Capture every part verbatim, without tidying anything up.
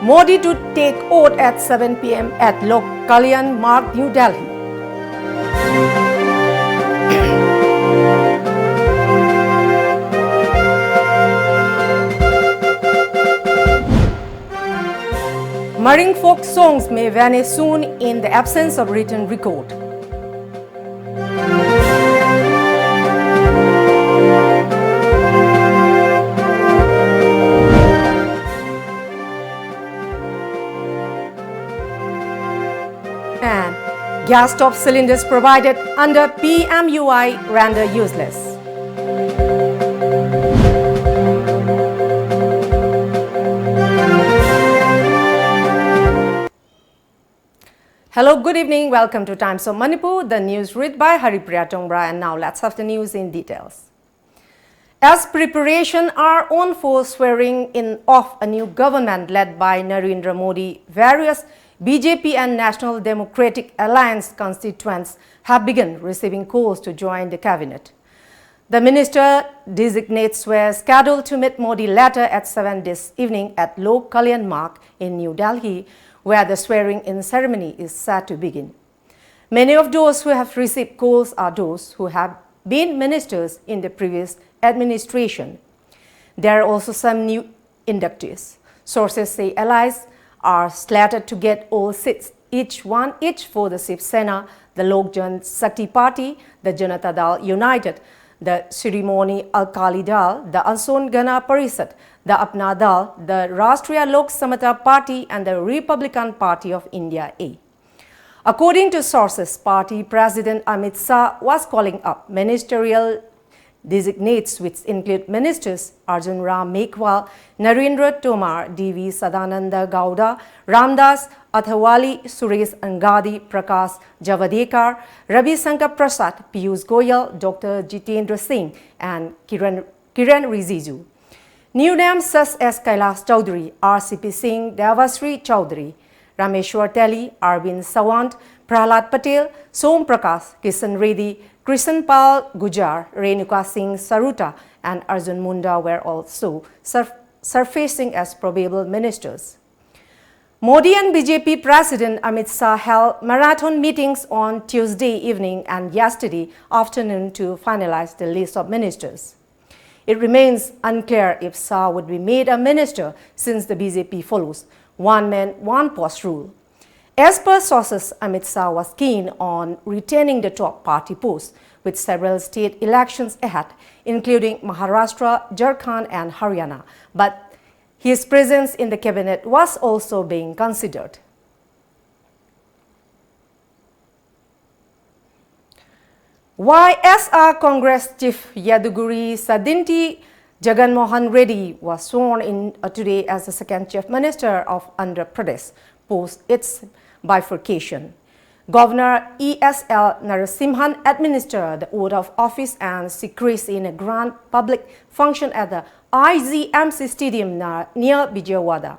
Modi to take oath at seven p m at Lok Kalyan Marg, New Delhi. Maring folk songs may vanish soon in the absence of written record. And gas stove cylinders provided under P M U I render useless. Hello, good evening. Welcome to Times of Manipur. The news read by Haripriya Tongbra. And now let's have the news in details. As preparation are on for swearing in of a new government led by Narendra Modi, various B J P and National Democratic Alliance constituents have begun receiving calls to join the cabinet. The minister designates were scheduled to meet Modi later at seven this evening at Lok Kalyan Marg in New Delhi, where the swearing-in ceremony is set to begin. Many of those who have received calls are those who have been ministers in the previous administration. There are also some new inductees. Sources say allies are slated to get all seats, each one each for the Shiv Sena, the Lok Jan Shakti Party, the Janata Dal United, the Shiromani Akali Dal, the Anshul Gana Parishad, the Apna Dal, the Rashtriya Lok Samata Party, and the Republican Party of India A. According to sources, party President Amit Shah was calling up ministerial designates, which include ministers Arjun Ram Meghwal, Narendra Tomar, D V Sadananda Gowda, Ramdas Athawale, Suresh Angadi, Prakash Javadekar, Ravi Shankar Prasad, Piyush Goyal, Doctor Jitendra Singh, and Kiren, Kiren Rijiju. New names such as Kailash Chaudhary, R C P Singh, Debashree Chaudhary, Rameshwar Telie, Arvind Sawant, Prahlad Patel, Som Prakash, Kishan Reddy, Krishan Pal Gurjar, Renuka Singh Saruta, and Arjun Munda were also surf- surfacing as probable ministers. Modi and B J P President Amit Shah held marathon meetings on Tuesday evening and yesterday afternoon to finalize the list of ministers. It remains unclear if Shah would be made a minister since the B J P follows one man, one post rule. As per sources, Amit Shah was keen on retaining the top party post with several state elections ahead, including Maharashtra, Jharkhand, and Haryana. But his presence in the cabinet was also being considered. Y S R Congress chief Yaduguri Sadinti Jaganmohan Reddy was sworn in, uh, today as the second chief minister of Andhra Pradesh post its bifurcation. Governor E S L Narasimhan administered the oath of office and secrecy in a grand public function at the I G M C Stadium na-, near Vijayawada.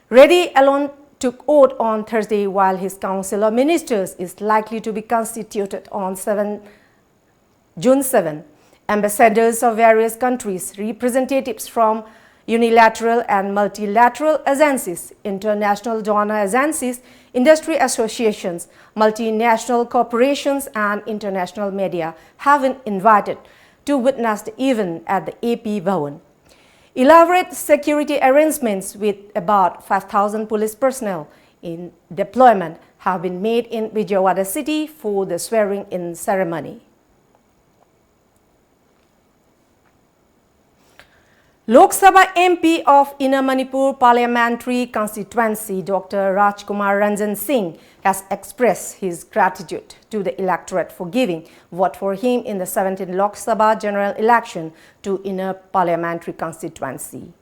Reddy alone took oath on Thursday, while his council of ministers is likely to be constituted on seven, June seven. Ambassadors of various countries, representatives from unilateral and multilateral agencies, international donor agencies, industry associations, multinational corporations, and international media have been invited to witness the event at the A P Bhawan. Elaborate security arrangements with about five thousand police personnel in deployment have been made in Vijayawada city for the swearing-in ceremony. Lok Sabha M P of Inner Manipur Parliamentary Constituency, Doctor Rajkumar Ranjan Singh, has expressed his gratitude to the electorate for giving vote for him in the seventeenth Lok Sabha general election to Inner Parliamentary Constituency.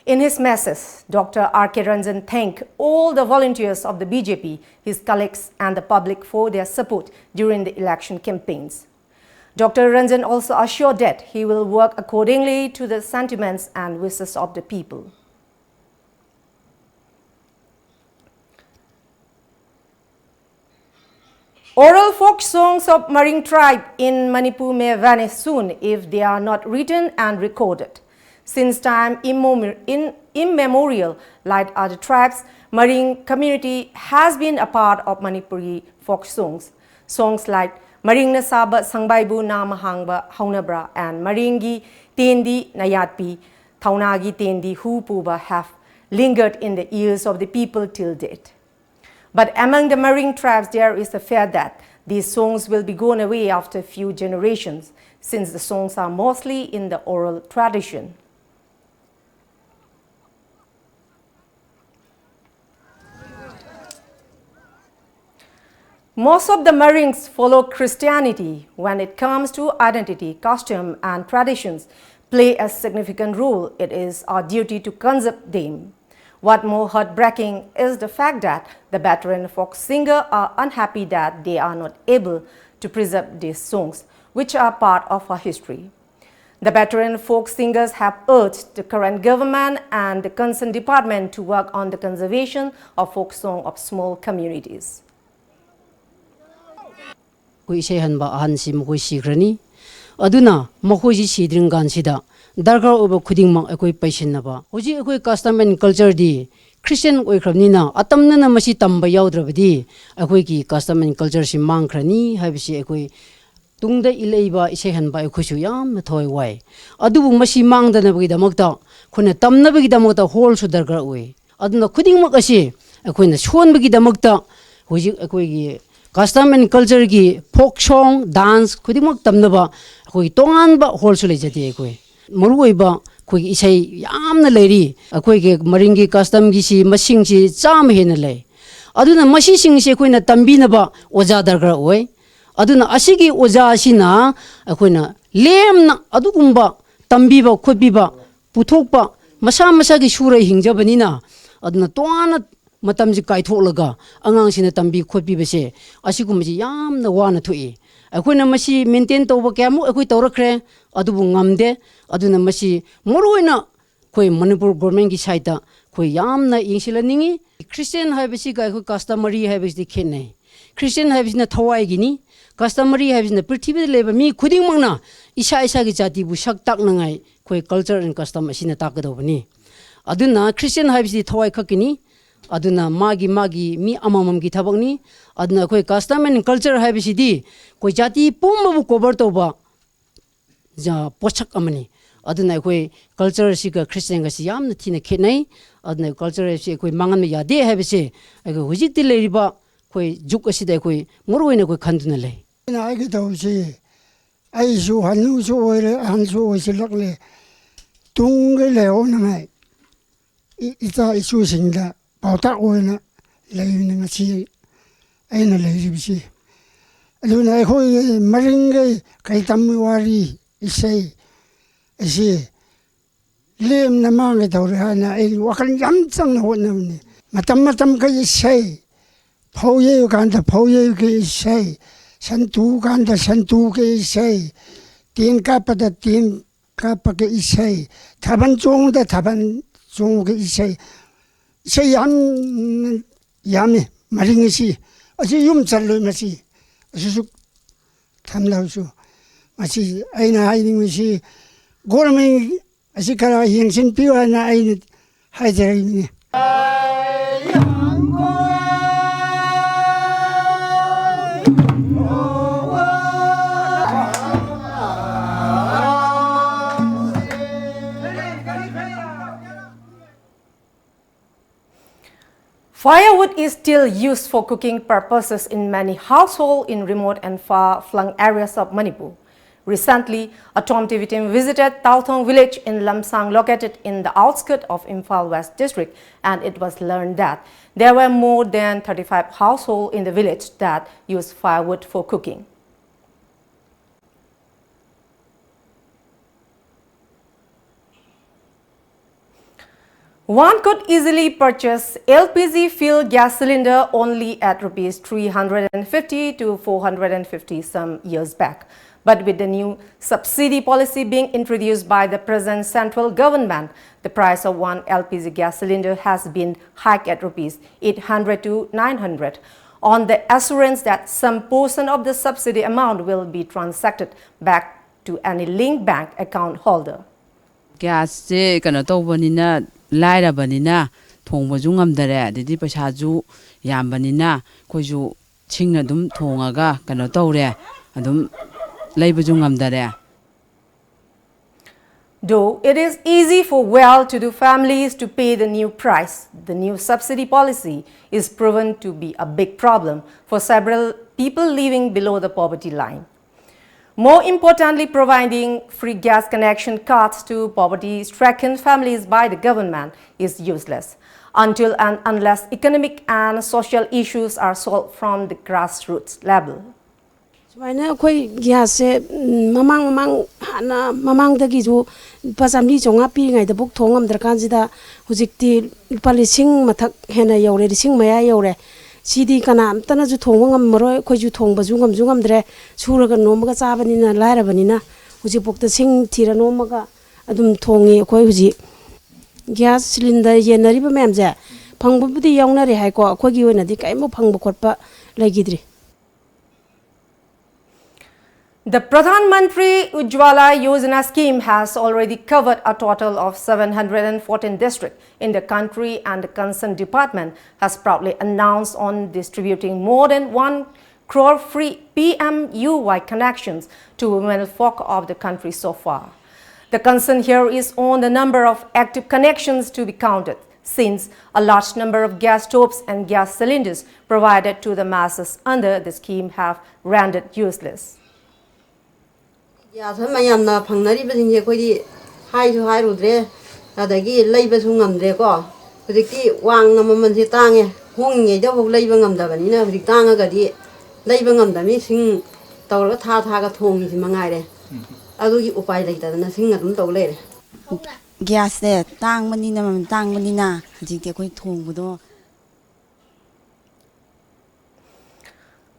In his message, Doctor R K Ranjan thanked all the volunteers of the B J P, his colleagues, and the public for their support during the election campaigns. Doctor Ranjan also assured that he will work accordingly to the sentiments and wishes of the people. Oral folk songs of Maring tribe in Manipur may vanish soon if they are not written and recorded. Since time immemor-, in immemorial, like other tribes, Maring community has been a part of Manipuri folk songs. Songs like Maringna Saba Sangbaibu Na Mahangba Haunabra and Maringgi Tendi Nayatpi Thaunagi Tendi Hu Puba have lingered in the ears of the people till date. But among the Maring tribes, there is a fear that these songs will be gone away after a few generations, since the songs are mostly in the oral tradition. Most of the Marings follow Christianity when it comes to identity, custom, and traditions play a significant role. It is our duty to conserve them. What more heartbreaking is the fact that the veteran folk singer are unhappy that they are not able to preserve these songs, which are part of our history. The veteran folk singers have urged the current government and the concerned department to work on the conservation of folk song of small communities. ꯑꯩꯈꯣꯏ ꯏꯁꯩ ꯍꯟꯕ ꯑꯍꯟꯁꯤ ꯃꯈꯣꯏ ꯁꯤꯈ꯭ꯔꯅꯤ꯫ ꯑꯗꯨꯅ ꯃꯈꯣꯏꯁꯤ ꯁꯤꯗ꯭ꯔꯤꯉꯩ ꯀꯥꯟꯁꯤꯗ ꯗꯔꯀꯥꯔ ꯑꯣꯏꯕ ꯈꯨꯗꯤꯡꯃꯛ ꯑꯩꯈꯣꯏ ꯄꯩꯁꯤꯟꯅꯕ꯫ ꯍꯧꯖꯤꯛ ꯑꯩꯈꯣꯏ custom and culture D Christian ꯑꯣꯏꯈ꯭ꯔꯕꯅꯤꯅ, ꯑꯇꯝꯅꯅ ꯃꯁꯤ ꯇꯝꯕ ꯌꯥꯎꯗ꯭ꯔꯕꯗꯤ ꯑꯩꯈꯣꯏꯒꯤ custom and culture ꯁꯤ ꯃꯥꯡꯈ꯭ꯔꯅꯤ ꯍꯥꯏꯕꯁꯤ ꯑꯩꯈꯣꯏ ꯇꯨꯡꯗ ꯏꯜꯂꯛꯏꯕ ꯏꯁꯩ ꯍꯟꯕ ꯑꯩꯈꯣꯏꯁꯨ ꯌꯥꯝꯅ ꯊꯋꯥꯏ ꯋꯥꯏ꯫ ꯑꯗꯨꯕꯨ ꯃꯁꯤ ꯃꯥꯡꯗꯅꯕꯒꯤꯗꯃꯛꯇ ꯑꯩꯈꯣꯏꯅ ꯇꯝꯅꯕꯒꯤꯗꯃꯛꯇ ꯍꯣꯜꯁꯨ ꯗꯔꯀꯥꯔ ꯑꯣꯏ꯫ ꯑꯗꯨꯅ ꯈꯨꯗꯤꯡꯃꯛ ꯑꯁꯤ ꯑꯩꯈꯣꯏꯅ ꯁꯣꯟꯕꯒꯤꯗꯃꯛꯇ ꯍꯧꯖꯤꯛ ꯑꯩꯈꯣꯏꯒꯤ custom and culture ꯒꯤ folk song, dance ꯈꯨꯗꯤꯡꯃꯛ ꯇꯝꯅꯕ ꯑꯩꯈꯣꯏꯒꯤ ꯇꯣꯉꯥꯟꯕ ꯍꯣꯜꯁꯨ ꯂꯩꯖꯗꯦ꯫ ꯑꯩꯈꯣꯏ ꯃꯔꯨꯑꯣꯏꯕ ꯑꯩꯈꯣꯏꯒꯤ ꯏꯁꯩ ꯌꯥꯝꯅ ꯂꯩꯔꯤ꯫ ꯑꯩꯈꯣꯏꯒꯤ ꯃꯔꯤꯡꯒꯤ custom ꯒꯤꯁꯤ ꯃꯁꯤꯡꯁꯤ ꯆꯥꯝꯃ ꯍꯦꯟꯅ ꯂꯩ꯫ ꯑꯗꯨꯅ ꯃꯁꯤꯁꯤꯡꯁꯤ ꯑꯩꯈꯣꯏꯅ ꯇꯝꯕꯤꯅꯕ ꯑꯣꯖꯥ ꯗꯔꯀꯥꯔ ꯑꯣꯏ꯫ ꯑꯗꯨꯅ ꯑꯁꯤꯒꯤ ꯑꯣꯖꯥ ꯑꯁꯤꯅ ꯑꯩꯈꯣꯏꯅ ꯂꯦꯝꯅ ꯑꯗꯨꯒꯨꯝꯕ ꯇꯝꯕꯤꯕ ꯈꯣꯠꯄꯤꯕ ꯄꯨꯊꯣꯛꯄ, ꯃꯁꯥ ꯃꯁꯥꯒꯤ ꯁꯨꯔ ꯍꯤꯡꯖꯕꯅꯤꯅ, ꯑꯗꯨꯅ ꯇꯣꯉꯥꯟꯅ ꯃꯇꯝꯁꯤ ꯀꯥꯏꯊꯣꯛꯂꯒ ꯑꯉꯥꯡꯁꯤꯡꯅ ꯇꯝꯕꯤ ꯈꯣꯠꯄꯤꯕꯁꯦ, ꯑꯁꯤꯒꯨꯝꯕꯁꯤ ꯌꯥꯝꯅ ꯋꯥꯅ ꯊꯣꯛꯏ꯫ ꯑꯩꯈꯣꯏꯅ ꯃꯁꯤ maintain ꯇꯧꯕ ꯀꯌꯥꯃꯨꯛ ꯑꯩꯈꯣꯏ ꯇꯧꯔꯛꯈ꯭ꯔꯦ, ꯑꯗꯨꯕꯨ ꯉꯝꯗꯦ꯫ ꯑꯗꯨꯅ ꯃꯁꯤ ꯃꯔꯨꯑꯣꯏꯅ ꯑꯩꯈꯣꯏ ꯃꯅꯤꯄꯨꯔ government ꯀꯤ side ꯇ ꯑꯩꯈꯣꯏ ꯌꯥꯝꯅ ꯌꯦꯡꯁꯤꯜꯍꯟꯅꯤꯡꯉꯤ꯫ Christian ꯍꯥꯏꯕꯁꯤꯒ ꯑꯩꯈꯣꯏ customary ꯍꯥꯏꯕꯁꯤꯗꯤ ꯈꯦꯠꯅꯩ꯫ Christian ꯍꯥꯏꯕꯁꯤꯅ ꯊꯋꯥꯏꯒꯤꯅꯤ, customary ꯍꯥꯏꯕꯁꯤꯅ ꯄ꯭ꯔꯤꯊꯤꯕꯤꯗ ꯂꯩꯕ ꯃꯤ ꯈꯨꯗꯤꯡꯃꯛꯅ ꯏꯁꯥ ꯏꯁꯥꯒꯤ ꯖꯥꯇꯤꯕꯨ ꯁꯛ ꯇꯥꯛꯅꯉꯥꯏ ꯑꯩꯈꯣꯏ culture and custom ꯑꯁꯤꯅ ꯇꯥꯛꯀꯗꯧꯕꯅꯤ꯫ ꯑꯗꯨꯅ Christian ꯍꯥꯏꯕꯁꯤꯗꯤ ꯊꯋꯥꯏ ꯈꯛꯀꯤꯅꯤ꯫ ꯑꯗꯨꯅ ꯃꯥꯒꯤ ꯃꯥꯒꯤ ꯃꯤ ꯑꯃꯃꯝꯒꯤ ꯊꯕꯛꯅꯤ꯫ ꯑꯗꯨꯅ ꯑꯩꯈꯣꯏ custom and culture ꯍꯥꯏꯕꯁꯤꯗꯤ ꯑꯩꯈꯣꯏ ꯖꯥꯇꯤ ꯄꯨꯝꯕꯕꯨ cover ꯇꯧꯕ ꯖ-, ꯄꯣꯠꯁꯛ ꯑꯃꯅꯤ꯫ ꯑꯗꯨꯅ ꯑꯩꯈꯣꯏ culture ꯑꯁꯤꯒ Christian ꯒꯁꯤ ꯌꯥꯝꯅ ꯊꯤꯅ ꯈꯦꯠꯅꯩ꯫ ꯑꯗꯨꯅ culture ꯑꯁꯤ ꯑꯩꯈꯣꯏ ꯃꯥꯡꯍꯟꯕ ꯌꯥꯗꯦ ꯍꯥꯏꯕꯁꯦ ꯑꯩꯈꯣꯏ ꯍꯧꯖꯤꯛꯇꯤ ꯂꯩꯔꯤꯕ ꯑꯩꯈꯣꯏ ꯖꯨꯒ ꯑꯁꯤꯗ ꯑꯩꯈꯣꯏ ꯃꯔꯨ ꯑꯣꯏꯅ ꯑꯩꯈꯣꯏ ꯈꯟꯗꯨꯅ ꯂꯩ꯫ ꯑꯩꯅ ꯍꯥꯏꯒꯦ ꯇꯧꯕꯁꯤ, ꯑꯩꯁꯨ ꯍꯅꯨꯁꯨ ꯑꯣꯏꯔꯦ, ꯑꯍꯟꯁꯨ ꯑꯣꯏꯁꯤꯜꯂꯛꯂꯦ꯫ ꯇꯨꯡꯒꯤ ꯂꯩꯍꯧꯅꯉꯥꯏ ꯏ-, ꯏꯆꯥ ꯏꯁꯨꯁꯤꯡꯗ ꯄꯥꯎꯇꯥꯛ ꯑꯣꯏꯅ ꯂꯩꯕꯅꯤ ꯉꯁꯤ ꯑꯩꯅ ꯂꯩꯔꯤꯕꯁꯤ꯫ ꯑꯗꯨꯅ ꯑꯩꯈꯣꯏꯒꯤ ꯃꯔꯤꯡꯒꯤ ꯀꯩꯇꯝ ꯋꯥꯔꯤ ꯏꯁꯩ ꯑꯁꯤ ꯂꯦꯝꯅ ꯃꯥꯡꯒꯦ ꯇꯧꯔꯦ ꯍꯥꯏꯅ ꯑꯩ ꯋꯥꯈꯜ ꯌꯥꯝ ꯆꯪꯅ ꯍꯣꯠꯅꯕꯅꯤ꯫ ꯃꯇꯝ ꯃꯇꯝꯒꯤ ꯏꯁꯩ, ꯐꯧ ꯌꯩꯕ ꯀꯥꯟꯗ ꯐꯧ ꯌꯩꯕꯒꯤ ꯏꯁꯩ, ꯁꯟ ꯇꯨ ꯀꯥꯟꯗ ꯁꯟ ꯇꯨꯒꯤ ꯏꯁꯩ, ꯇꯦꯟ ꯀꯥꯞꯄꯗ ꯇꯦꯟ ꯀꯥꯞꯄꯒꯤ ꯏꯁꯩ, ꯊꯥꯕꯜ ꯆꯣꯡꯕꯗ ꯊꯥꯕꯜ ꯆꯣꯡꯕꯒꯤ ꯏꯁꯩ, ꯏꯁꯩ ꯌꯥꯝ ꯌꯥꯝꯃꯤ꯫ ꯃꯔꯤꯡ ꯑꯁꯤ, ꯑꯁꯤ ꯌꯨꯝ ꯆꯜꯂꯣꯏ ꯃꯁꯤ, ꯑꯁꯤꯁꯨ ꯊꯝꯂꯕꯁꯨ꯫ ꯃꯁꯤ ꯑꯩꯅ ꯍꯥꯏꯅꯤꯡꯕꯁꯤ, ꯒꯣꯔꯃꯦꯟ ꯑꯁꯤ ꯈꯔ ꯌꯦꯡꯁꯤꯟꯕꯤꯌꯨ ꯍꯥꯏꯅ ꯑꯩꯅ ꯍꯥꯏꯖꯔꯤꯕꯅꯤ꯫ Firewood is still used for cooking purposes in many households in remote and far-flung areas of Manipur. Recently, a Tom T V team visited Taothong village in Lamsang, located in the outskirts of Imphal West district, and it was learned that there were more than thirty-five households in the village that used firewood for cooking. One could easily purchase L P G fuel gas cylinder only at rupees three hundred fifty to four hundred fifty some years back. But with the new subsidy policy being introduced by the present central government, the price of one L P G gas cylinder has been hiked at rupees eight hundred to nine hundred, on the assurance that some portion of the subsidy amount will be transacted back to any linked bank account holder. ꯒ꯭ꯌꯥꯁꯁꯦ ꯀꯩꯅꯣ ꯇꯧꯕꯅꯤꯅ, ꯂꯥꯏꯔꯕꯅꯤꯅ ꯊꯣꯡꯕꯁꯨ ꯉꯝꯗꯔꯦ, ꯑꯗꯩꯗꯤ ꯄꯩꯁꯥꯁꯨ ꯌꯥꯝꯕꯅꯤꯅ ꯑꯩꯈꯣꯏꯁꯨ ꯁꯤꯡꯅ ꯑꯗꯨꯝ ꯊꯣꯡꯉꯒ ꯀꯩꯅꯣ ꯇꯧꯔꯦ, ꯑꯗꯨꯝ ꯂꯩꯕꯁꯨ ꯉꯝꯗꯔꯦ꯫ Though it is easy for well-to-do families to pay the new price, the new subsidy policy is proven to be a big problem for several people living below the poverty line. More importantly, providing free gas connection cards to poverty-stricken families by the government is useless until and unless economic and social issues are solved from the grassroots level. ꯁꯨꯃꯥꯏꯅ ꯑꯩꯈꯣꯏ ꯒ꯭ꯌꯥꯁꯁꯦ ꯃꯃꯥꯡ ꯃꯃꯥꯡ ꯍꯥꯟꯅ ꯃꯃꯥꯡꯗꯒꯤꯁꯨ ꯂꯨꯄꯥ ꯆꯥꯝꯃꯔꯤ ꯆꯥꯝꯃꯉꯥ ꯄꯤꯔꯤꯉꯩꯗꯐꯥꯎ ꯊꯣꯡ ꯉꯝꯗ꯭ꯔꯀꯥꯟꯁꯤꯗ ꯍꯧꯖꯤꯛꯇꯤ ꯂꯨꯄꯥ ꯂꯤꯁꯤꯡ ꯃꯊꯛ ꯍꯦꯟꯅ ꯌꯧꯔꯦ, ꯂꯤꯁꯤꯡ ꯃꯌꯥ ꯌꯧꯔꯦ꯫ ꯁꯤꯗꯤ ꯀꯅꯥꯝꯇꯅꯁꯨ ꯊꯣꯡꯕ ꯉꯝꯃꯔꯣꯏ, ꯑꯩꯈꯣꯏꯁꯨ ꯊꯣꯡꯕꯁꯨ ꯉꯝꯁꯨ ꯉꯝꯗ꯭ꯔꯦ꯫ ꯁꯨꯔꯒ ꯅꯣꯝꯃꯒ ꯆꯥꯕꯅꯤꯅ, ꯂꯥꯏꯔꯕꯅꯤꯅ ꯍꯧꯖꯤꯛꯐꯥꯎꯗ ꯁꯤꯡ ꯊꯤꯔ ꯅꯣꯝꯃꯒ ꯑꯗꯨꯝ ꯊꯣꯡꯉꯤ꯫ ꯑꯩꯈꯣꯏ ꯍꯧꯖꯤꯛ ꯒ꯭ꯌꯥꯁ ꯁꯤꯂꯤꯟꯗꯔ ꯌꯦꯟꯅꯔꯤꯕ ꯃꯌꯥꯝꯁꯦ ꯐꯪꯕꯕꯨꯗꯤ ꯌꯥꯎꯅꯔꯦ ꯍꯥꯏꯀꯣ, ꯑꯩꯈꯣꯏꯒꯤ ꯑꯣꯏꯅꯗꯤ ꯀꯔꯤꯝꯐꯥꯎ ꯐꯪꯕ ꯈꯣꯠꯄ ꯂꯩꯈꯤꯗ꯭ꯔꯤ꯫ The Pradhan Mantri Ujjwala Yojana scheme has already covered a total of seven hundred and fourteen districts in the country, and the concerned department has proudly announced on distributing more than one crore free P M U Y connections to women folk of the country so far. The concern here is on the number of active connections to be counted, since a large number of gas stoves and gas cylinders provided to the masses under the scheme have rendered useless. Gas ꯃꯌꯥꯝꯅ ꯐꯪꯅꯔꯤꯕꯁꯤꯡꯁꯦ ꯑꯩꯈꯣꯏꯗꯤ ꯍꯥꯏꯁꯨ ꯍꯥꯏꯔꯨꯗ꯭ꯔꯦ, ꯑꯗꯒꯤ ꯂꯩꯕꯁꯨ ꯉꯝꯗ꯭ꯔꯦꯀꯣ꯫ ꯍꯧꯖꯤꯛꯇꯤ ꯋꯥꯡꯅ ꯃꯃꯜꯁꯦ ꯇꯥꯡꯉꯦ, ꯍꯣꯡꯉꯤꯉꯩꯗꯐꯥꯎ ꯂꯩꯕ ꯉꯝꯗꯕꯅꯤꯅ ꯍꯧꯖꯤꯛ ꯇꯥꯡꯉꯒꯗꯤ ꯂꯩꯕ ꯉꯝꯗꯕꯅꯤ꯫ ꯁꯤꯡ ꯇꯧꯔꯒ ꯊꯥ ꯊꯥꯒ ꯊꯣꯡꯉꯤꯁꯤ ꯃꯉꯥꯏꯔꯦ꯫ ꯑꯗꯨꯒꯤ ꯎꯄꯥꯏ ꯂꯩꯇꯗꯅ ꯁꯤꯡ ꯑꯗꯨꯝ ꯇꯧ ꯂꯩꯔꯦ꯫ ꯒ꯭ꯌꯥꯁꯁꯦ ꯇꯥꯡꯕꯅꯤꯅ, ꯃꯃꯜ ꯇꯥꯡꯕꯅꯤꯅ ꯍꯧꯖꯤꯛꯇꯤ ꯑꯩꯈꯣꯏ ꯊꯣꯡꯕꯗꯣ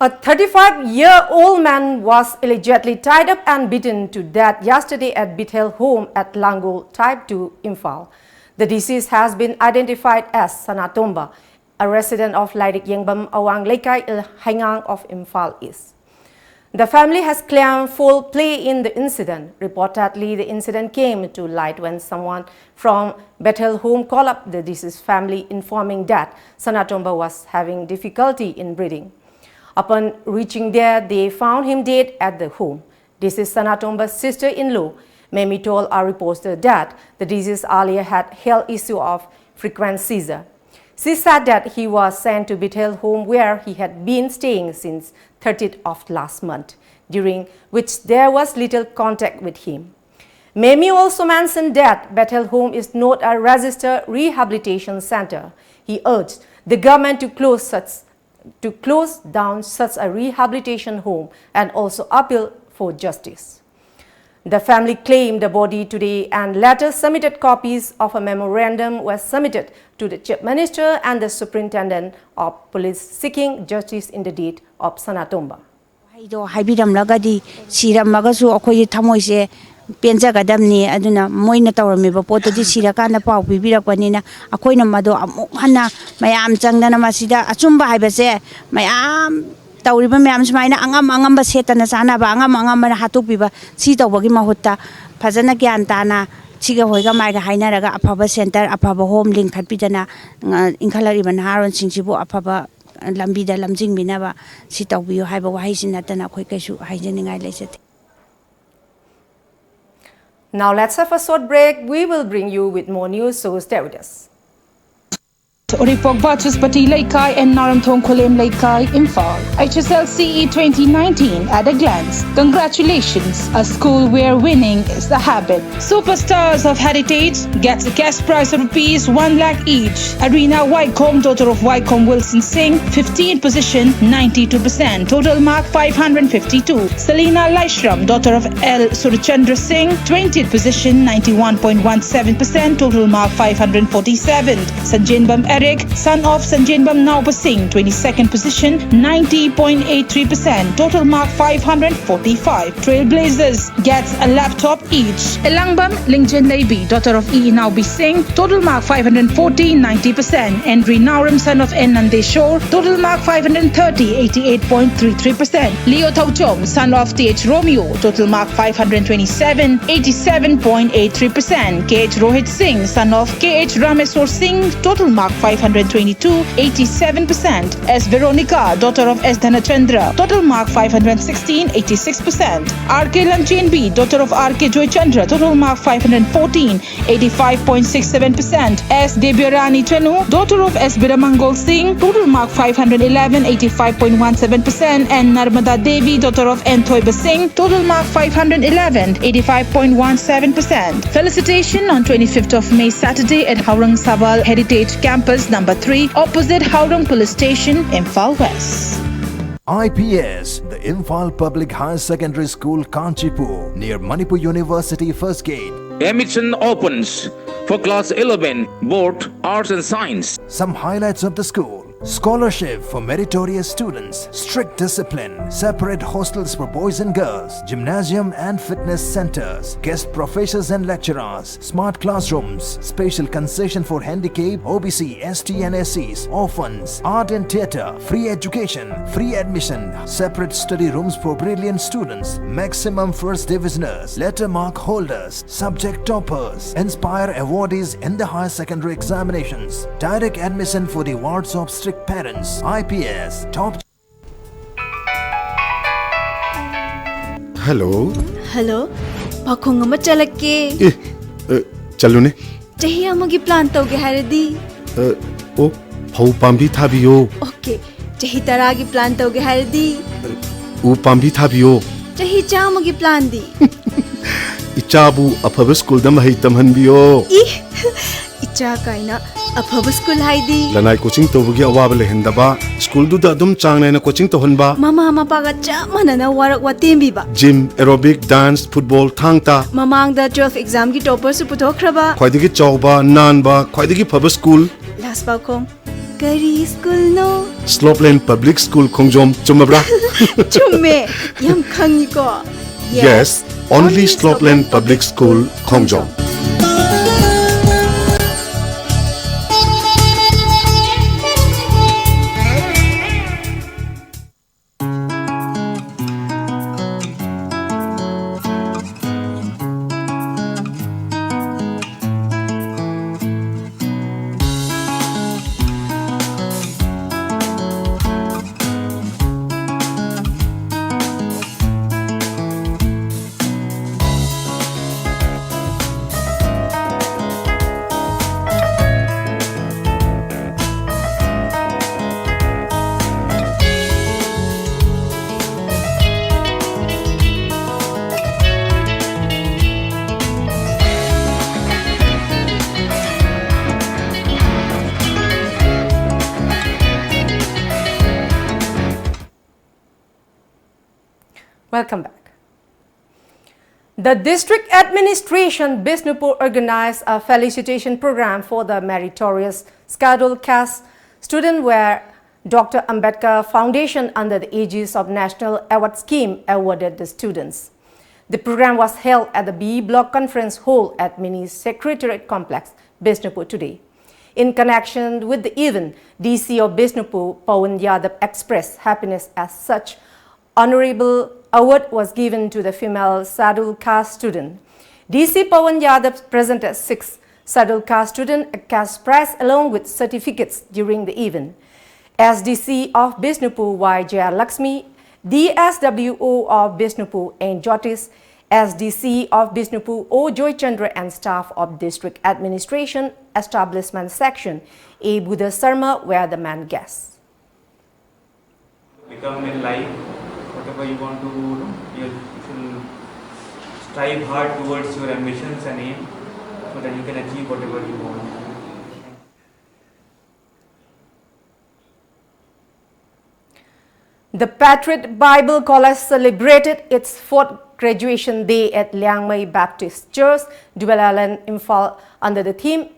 A thirty-five-year-old man was allegedly tied up and beaten to death yesterday at Bithel home at Langol, Type two, Imphal. The deceased has been identified as Sanatomba, a resident of Lairik Yengbam Awang Leikai, Ilhaingang of Imphal East. The family has claimed foul play in the incident. Reportedly, the incident came to light when someone from Bethel home called up the deceased family, informing that Sanatomba was having difficulty in breathing. Upon reaching there, they found him dead at the home. Deceased Sanatomba's sister-in-law, Memi, told our reporter that the deceased earlier had health issue of frequent seizure. She said that he was sent to Bethel home where he had been staying since thirtieth of last month, during which there was little contact with him. Memi also mentioned that Bethel Home is not a registered rehabilitation center. He urged the government to close such to close down such a rehabilitation home and also appeal for justice. The family claimed the body today and later submitted copies of a memorandum was submitted to the Chief Minister and the Superintendent of Police seeking justice in the death of Sanatomba. ꯋꯥꯍꯩꯗꯣ ꯍꯥꯏꯕꯤꯔꯝꯂꯒꯗꯤ ꯁꯤꯔꯝꯃꯒꯁꯨ ꯑꯩꯈꯣꯏꯒꯤ ꯊꯃꯣꯏꯁꯦ ꯄꯦꯟꯖꯒꯗꯕꯅꯤ꯫ ꯑꯗꯨꯅ ꯃꯣꯏꯅ ꯇꯧꯔꯝꯃꯤꯕ ꯄꯣꯠꯇꯨꯗꯤ ꯁꯤꯔꯀꯥꯟꯗ ꯄꯥꯎ ꯄꯤꯕꯤꯔꯛꯄꯅꯤꯅ ꯑꯩꯈꯣꯏꯅ ꯃꯗꯣ ꯑꯃꯨꯛ ꯍꯟꯅ ꯃꯌꯥꯝ ꯆꯪꯗꯅ ꯃꯁꯤꯗ ꯑꯆꯨꯝꯕ ꯍꯥꯏꯕꯁꯦ ꯃꯌꯥꯝ ꯇꯧꯔꯤꯕ ꯃꯌꯥꯝ ꯁꯨꯃꯥꯏꯅ ꯑꯉꯝ ꯑꯉꯝꯕ ꯁꯦꯠꯇꯅ ꯆꯥꯅꯕ, ꯑꯉꯝ ꯑꯉꯝꯕꯅ ꯍꯥꯠꯇꯣꯛꯄꯤꯕ, ꯁꯤ ꯇꯧꯕꯒꯤ ꯃꯍꯨꯠꯇ ꯐꯖꯅ ꯒ꯭ꯌꯥꯟ ꯇꯥꯅ ꯁꯤꯒ ꯍꯣꯏꯒ ꯃꯥꯏꯒ ꯍꯥꯏꯅꯔꯒ ꯑꯐꯕ ꯁꯦꯟꯇꯔ, ꯑꯐꯕ ꯍꯣꯝ ꯂꯤꯡꯈꯠꯄꯤꯗꯅ, ꯉ-, ꯏꯟꯈꯠꯂꯛꯂꯤꯕ ꯅꯍꯥꯔꯣꯟꯁꯤꯡꯁꯤꯕꯨ ꯑꯐꯕ ꯂꯝꯕꯤꯗ ꯂꯝꯖꯤꯡꯕꯤꯅꯕ ꯁꯤ ꯇꯧꯕꯤꯌꯨ ꯍꯥꯏꯕ ꯋꯥꯍꯩꯁꯤ ꯅꯠꯇꯅ ꯑꯩꯈꯣꯏ ꯀꯩꯁꯨ ꯍꯥꯏꯖꯅꯤꯡꯉꯥꯏ ꯂꯩꯖꯗꯦ꯫ Now let's have a short break. We will bring you with more news, so stay with us. Uripok Vachaspati Leikai and Naramthong Kholem Leikai, Imphal. H S L C E twenty nineteen at a glance. Congratulations, a school where winning is the habit. Superstars of Heritage gets a cash prize of rupees one lakh each. Arina Waikom, daughter of Waikom Wilson Singh, fifteenth position, ninety-two percent, total mark five hundred fifty-two. Selina Laishram, daughter of L Surchandra Singh, twentieth position, ninety-one point one seven percent, total mark five hundred forty-seven. Sanjinbam Rick, son of Sanjenbam Naoba Singh, twenty-second position, ninety point eight three percent, total mark five hundred forty-five. Trailblazers gets a laptop each. Elangbam Lingjen Leibi, daughter of E. Naobi Singh, total mark five hundred forty, ninety percent. Henry Nauram, son of N. Nandeshwar, total mark five hundred thirty, eighty-eight point three three percent. Leo Thauchom, son of Th. Romeo, total mark five hundred twenty-seven, eighty-seven point eight three percent. Kh. Rohit Singh, son of Kh. Rameswar Singh, total mark five hundred twenty-two, eighty-seven percent. S. Veronica, daughter of S. Dhanachandra, total mark five hundred sixteen, eighty-six percent. R K Lamchenbi, daughter of R K Joychandra, total mark five hundred fourteen, eighty-five point six seven percent. S. Debyarani Chanu, daughter of S. Biramangol Singh, total mark five hundred eleven, eighty-five point one seven percent. And Narmada Devi, daughter of N. Thoiba Singh, total mark five hundred eleven, eighty-five point one seven percent. Felicitation on twenty-fifth of May, Saturday, at Haurang Sabal Heritage Campus number three, opposite Haurang Police Station, Imphal West. I P S, the Imphal Public Higher Secondary School, Kanchipur, near Manipur University, first gate. Admission opens for class eleven, board, arts and science. Some highlights of the school: scholarship for meritorious students, strict discipline, separate hostels for boys and girls, gymnasium and fitness centers, guest professors and lecturers, smart classrooms, special concession for handicap, O B C, S T and S Cs, orphans, art and theatre, free education, free admission, separate study rooms for brilliant students, maximum first divisioners, letter mark holders, subject toppers, inspire awardees in the higher secondary examinations, direct admission for the wards of strict parents, I P S, top Hello. Hello. ꯄꯥꯎꯈꯣꯡ ꯑꯃ ꯆꯠꯂꯛꯀꯦ꯫ ꯑꯦ, ꯑ, ꯆꯠꯂꯨꯅꯦ꯫ ꯆꯍꯤ ꯑꯃꯒꯤ plan ꯇꯧꯒꯦ ꯍꯥꯏꯔꯗꯤ? ꯑ, ꯑꯣ, ꯐꯧ ꯄꯥꯝꯕꯤ ꯊꯥꯕꯤꯌꯣ꯫ Okay. ꯆꯍꯤ ꯇꯔꯥꯒꯤ plan ꯇꯧꯒꯦ ꯍꯥꯏꯔꯗꯤ? ꯎ ꯄꯥꯝꯕꯤ ꯊꯥꯕꯤꯌꯣ꯫ ꯆꯍꯤ ꯆꯥꯝꯃꯒꯤ planꯗꯤ? ꯏꯆꯥꯕꯨ ꯑꯐꯕ schoolꯗ ꯃꯍꯩ ꯇꯝꯍꯟꯕꯤꯌꯣ꯫ ꯏ, ꯏꯆꯥ ꯀꯥꯏꯅ꯫ ꯑꯐꯕ ꯁ꯭ꯀꯨꯜ ꯍꯥꯏꯗꯤ ꯂꯅꯥꯏ ꯀꯣꯆꯤꯡ ꯇꯧꯕꯒꯤ ꯑꯋꯥꯕ ꯂꯩꯍꯟꯗꯕ, ꯁ꯭ꯀꯨꯜꯗꯨꯗ ꯑꯗꯨꯝ ꯆꯥꯡ ꯅꯥꯏꯅ ꯀꯣꯆꯤꯡ ꯇꯧꯍꯟꯕ, ꯃꯃꯥ ꯃꯄꯥꯒ ꯆꯞ ꯃꯥꯟꯅꯅ ꯋꯥꯔꯛ ꯋꯥꯇꯦꯝꯕꯤꯕ꯫ Gym, aerobic, dance, football, Thang Ta. ꯃꯃꯥꯡꯗ ꯇꯨꯋꯦꯜꯐ ꯑꯦꯛꯖꯥꯝꯒꯤ ꯇꯣꯄꯔꯁꯨ ꯄꯨꯊꯣꯛꯈ꯭ꯔꯕ꯫ ꯈ꯭ꯋꯥꯏꯗꯒꯤ ꯆꯥꯎꯕ, ꯅꯥꯟꯕ, ꯈ꯭ꯋꯥꯏꯗꯒꯤ ꯐꯕ ꯁ꯭ꯀꯨꯜ꯫ ꯂꯥꯁ ꯄꯥꯎꯈꯣꯡ, ꯀꯔꯤ ꯁ꯭ꯀꯨꯜꯅꯣ? ꯁ꯭ꯂꯣꯞꯂꯦꯟ ꯄꯕ꯭ꯂꯤꯛ ꯁ꯭ꯀꯨꯜ ꯈꯣꯡꯖꯣꯝ꯫ ꯆꯨꯝꯃꯕ꯭ꯔꯥ? ꯆꯨꯝꯃꯦ, ꯌꯥꯝ ꯈꯪꯉꯤꯀꯣ꯫ Yes, only Slopeland Public School, Khongjom. Welcome back. The district administration Bishnupur organized a felicitation program for the meritorious scheduled caste student where Doctor Ambedkar Foundation under the aegis of National Award Scheme awarded the students. The program was held at the B Block Conference Hall at Mini Secretariat Complex, Bishnupur today. In connection with the event, D C of Bishnupur, Pawan Yadav expressed happiness as such honorable award was given to the female scheduled caste student. D C Pawan Yadav presented six scheduled caste student a cash prize along with certificates during the event. S D C of Bishnupur Y Jayalakshmi, D S W O of Bishnupur N Jyotish, S D C of Bishnupur O Joychandra and staff of District Administration Establishment Section A Buddha Sharma were the main guests. Become in life, whatever you want to do, you should strive hard towards your ambitions and aim so that you can achieve whatever you want. The Patriot Bible College celebrated its fourth graduation day at Liangmai Baptist Church, Duwala Island, Imphal, under the theme,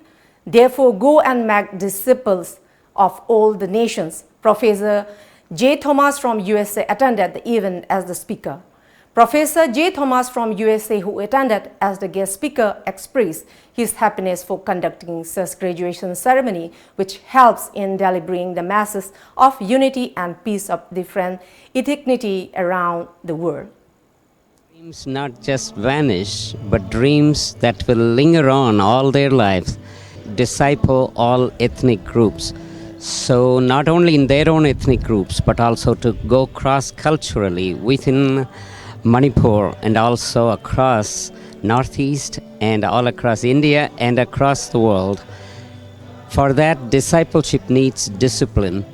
"Therefore, go and make disciples of all the nations." Professor J. Thomas from U S A attended the event as the speaker. Professor J. Thomas from U S A, who attended as the guest speaker, expressed his happiness for conducting such graduation ceremony, which helps in delivering the message of unity and peace of different ethnicity around the world. Dreams not just vanish, but dreams that will linger on all their lives, disciple all ethnic groups. So, not only in their own ethnic groups, but also to go cross culturally within Manipur and also across Northeast and all across India and across the world. For that, discipleship needs discipline.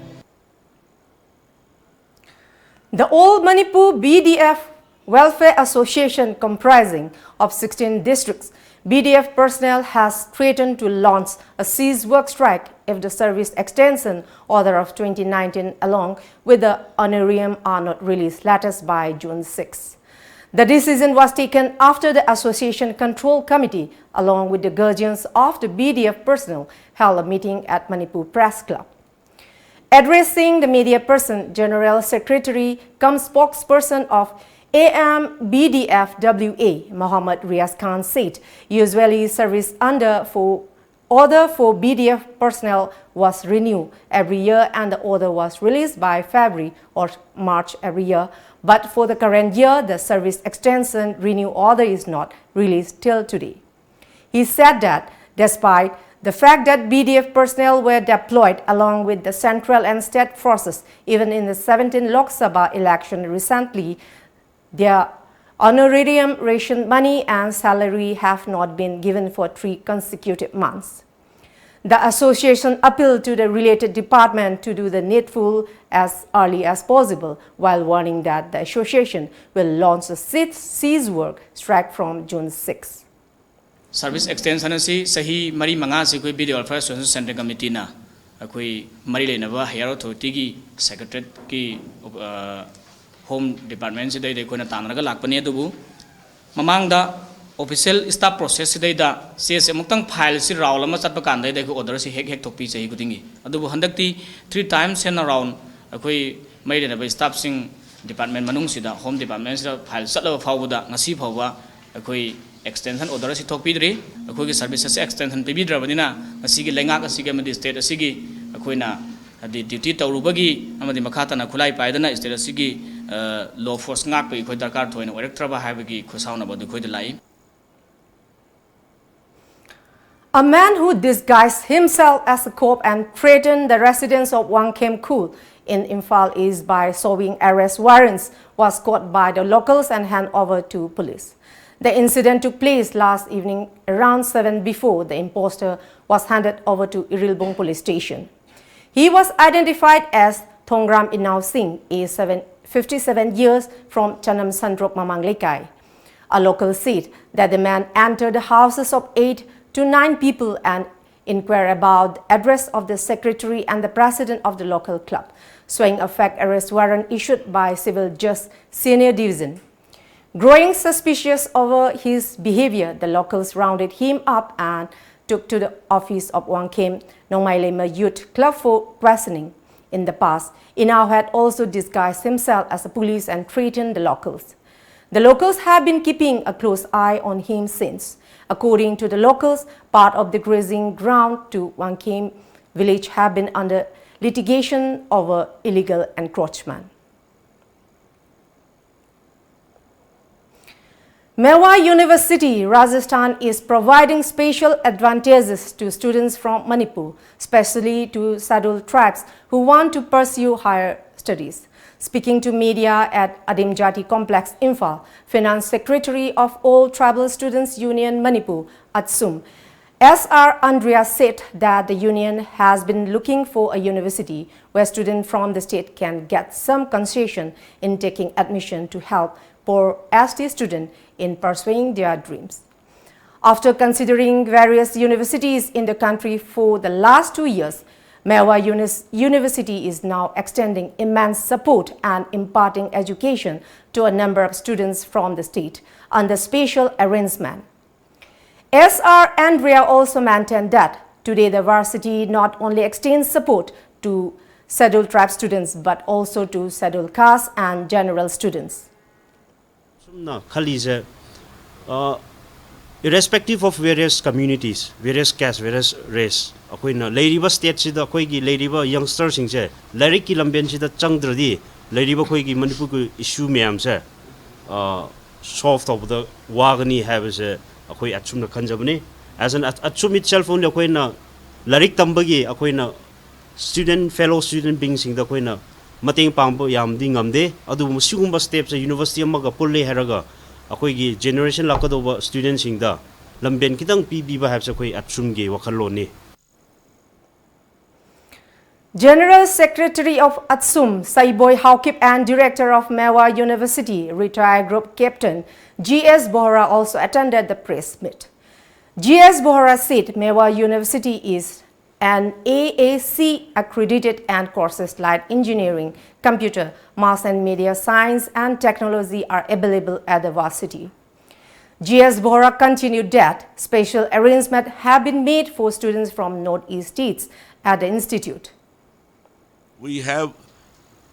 The All Manipur B D F Welfare Association, comprising of sixteen districts, B D F personnel has threatened to launch a cease work strike if the service extension order of twenty nineteen along with the honorarium are not released latest by June sixth. The decision was taken after the Association Control Committee, along with the guardians of the B D F personnel, held a meeting at Manipur Press Club. Addressing the media person, General Secretary cum spokesperson of A M B D F W A, Mohammad Riaz Khan, said usually service under for order for B D F personnel was renewed every year and the order was released by February or March every year. But for the current year, the service extension renew order is not released till today. He said that despite the fact that B D F personnel were deployed along with the central and state forces, even in the seventeenth Lok Sabha election recently, their honorarium, ration money and salary have not been given for three consecutive months. The association appealed to the related department to do the needful as early as possible, while warning that the association will launch a cease work strike from June sixth. Service extension ꯑꯁꯤ ꯆꯍꯤ ꯃꯔꯤ ꯃꯉꯥꯁꯤ ꯑꯩꯈꯣꯏ B D F Welfare Association Central Committeeꯅ ꯑꯩꯈꯣꯏ ꯃꯔꯤ ꯂꯩꯅꯕ higher authorityꯒꯤ secretariatꯀꯤ home departmentꯁꯤꯗꯩꯗ ꯑꯩꯈꯣꯏꯅ ꯇꯥꯟꯅꯔꯒ ꯂꯥꯛꯄꯅꯤ꯫ ꯑꯗꯨꯕꯨ ꯃꯃꯥꯡꯗ official staff processꯁꯤꯗꯩꯗ ꯆꯦꯁꯦ ꯑꯃꯨꯛꯇꯪ fileꯁꯤ round ꯑꯃ ꯆꯠꯄ ꯀꯥꯟꯗꯩꯗ ꯑꯩꯈꯣꯏ orderꯁꯤ ꯍꯦꯛ ꯍꯦꯛ ꯊꯣꯛꯄꯤ ꯆꯍꯤ ꯈꯨꯗꯤꯡꯒꯤ꯫ ꯑꯗꯨꯕꯨ ꯍꯟꯗꯛꯇꯤ three times ꯍꯦꯟꯅ round ꯑꯩꯈꯣꯏ ꯃꯔꯤ ꯂꯩꯅꯕ staffꯁꯤꯡ department ꯃꯅꯨꯡꯁꯤꯗ, home departmentꯁꯤꯗ file ꯆꯠꯂꯕ ꯐꯥꯎꯕꯗ ꯉꯁꯤ ꯐꯥꯎꯕ ꯑꯩꯈꯣꯏ extension order ꯑꯁꯤ ꯊꯣꯛꯄꯤꯗ꯭ꯔꯤ꯫ ꯑꯩꯈꯣꯏꯒꯤ service ꯑꯁꯤ extension ꯄꯤꯕꯤꯗ꯭ꯔꯕꯅꯤꯅ ꯉꯁꯤꯒꯤ ꯂꯩꯉꯥꯛ ꯑꯁꯤꯒꯤ ꯑꯃꯗꯤ state ꯑꯁꯤꯒꯤ ꯑꯩꯈꯣꯏꯅ ꯍꯥꯏꯗꯤ duty ꯇꯧꯔꯨꯕꯒꯤ ꯑꯃꯗꯤ ꯃꯈꯥ ꯇꯥꯅ ꯈꯨꯠꯂꯥꯏ ꯄꯥꯏꯗꯅ state ꯑꯁꯤꯒꯤ law force ꯉꯥꯛꯄꯒꯤ ꯑꯩꯈꯣꯏ ꯗꯔꯀꯥꯔ ꯊꯣꯏꯅ ꯑꯣꯏꯔꯛꯇ꯭ꯔꯕ ꯍꯥꯏꯕꯒꯤ ꯈꯨꯠꯁꯥꯎꯅꯕ ꯑꯗꯨ ꯑꯩꯈꯣꯏꯗ ꯂꯥꯛꯏ꯫ A man who disguised himself as a cop and threatened the residents of Wangkhem Khul in Imphal East by showing arrest warrants was caught by the locals and handed over to police. The incident took place last evening around seven before the imposter was handed over to Irilbung Police Station. He was identified as Thongram Inau Singh, age seven, fifty-seven years, from Chanam Sandrop Mamang Lekai. A local said that the man entered the houses of eight to nine people and inquired about the address of the secretary and the president of the local club, showing a fake arrest warrant issued by Civil Judge Senior Division. Growing suspicious over his behavior, the locals rounded him up and took to the office of Wangkhem Nongmailema Youth Club for questioning. In the past, Inau had also disguised himself as a police and threatened the locals. The locals have been keeping a close eye on him since. According to the locals, part of the grazing ground to Wangkhem village have been under litigation over illegal encroachment. Mewar University, Rajasthan, is providing special advantages to students from Manipur, especially to scheduled tribes who want to pursue higher studies. Speaking to media at Adim Jati Complex, Imphal, Finance Secretary of All Tribal Students Union Manipur, ATSUM, S R Andrea said that the union has been looking for a university where students from the state can get some concession in taking admission to help poor S T students in pursuing their dreams. After considering various universities in the country for the last two years, Mewar Unis- University is now extending immense support and imparting education to a number of students from the state under special arrangement. S R Andrea also maintained that today the varsity not only extends support to scheduled tribe students but also to scheduled caste and general students. ꯑꯁꯨꯝꯅ ꯈꯜꯂꯤꯁꯦ, ꯑ, irrespective of various communities, various caste, various race, ꯑꯩꯈꯣꯏꯅ ꯂꯩꯔꯤꯕ stateꯁꯤꯗ ꯑꯩꯈꯣꯏꯒꯤ ꯂꯩꯔꯤꯕ youngsterꯁꯤꯡꯁꯦ ꯂꯥꯏꯔꯤꯛꯀꯤ ꯂꯝꯕꯦꯟꯁꯤꯗ ꯆꯪꯗ꯭ꯔꯗꯤ ꯂꯩꯔꯤꯕ ꯑꯩꯈꯣꯏꯒꯤ ꯃꯅꯤꯄꯨꯔꯒꯤ issue ꯃꯌꯥꯝꯁꯦ, ꯑ, solve ꯇꯧꯕꯗ ꯋꯥꯒꯅꯤ ꯍꯥꯏꯕꯁꯦ ꯑꯩꯈꯣꯏ ꯑꯁꯨꯝꯅ ꯈꯟꯖꯕꯅꯤ꯫ As an ATSUM itself only ꯑꯩꯈꯣꯏꯅ ꯂꯥꯏꯔꯤꯛ ꯇꯝꯕꯒꯤ ꯑꯩꯈꯣꯏꯅ student, fellow student beingꯁꯤꯡꯗ ꯑꯩꯈꯣꯏꯅ ꯃꯇꯦꯡ ꯄꯥꯡꯕ ꯌꯥꯝꯗꯤ ꯉꯝꯗꯦ꯫ ꯑꯗꯨꯕꯨ ꯃꯁꯤꯒꯨꯝꯕ stepꯁꯦ university ꯑꯃꯒ ꯄꯨꯜꯂꯦ ꯍꯥꯏꯔꯒ ꯑꯩꯈꯣꯏꯒꯤ generation ꯂꯥꯛꯀꯗꯧꯕ studentꯁꯤꯡꯗ ꯂꯝꯕꯦꯟ ꯈꯤꯇꯪ ꯄꯤꯕꯤꯕ ꯍꯥꯏꯕꯁꯦ ꯑꯩꯈꯣꯏ ATSUMꯒꯤ ꯋꯥꯈꯜꯂꯣꯟꯅꯤ꯫ General Secretary of ATSUM, Saiboi Haokip, and Director of Mewar University, retired Group Captain G S Bohra also attended the press meet. G S Bohra said Mewar University is an A A C accredited and courses like engineering, computer, mass and media science, and technology are available at the varsity. G S Bohra continued that special arrangements have been made for students from Northeast states at the institute. We have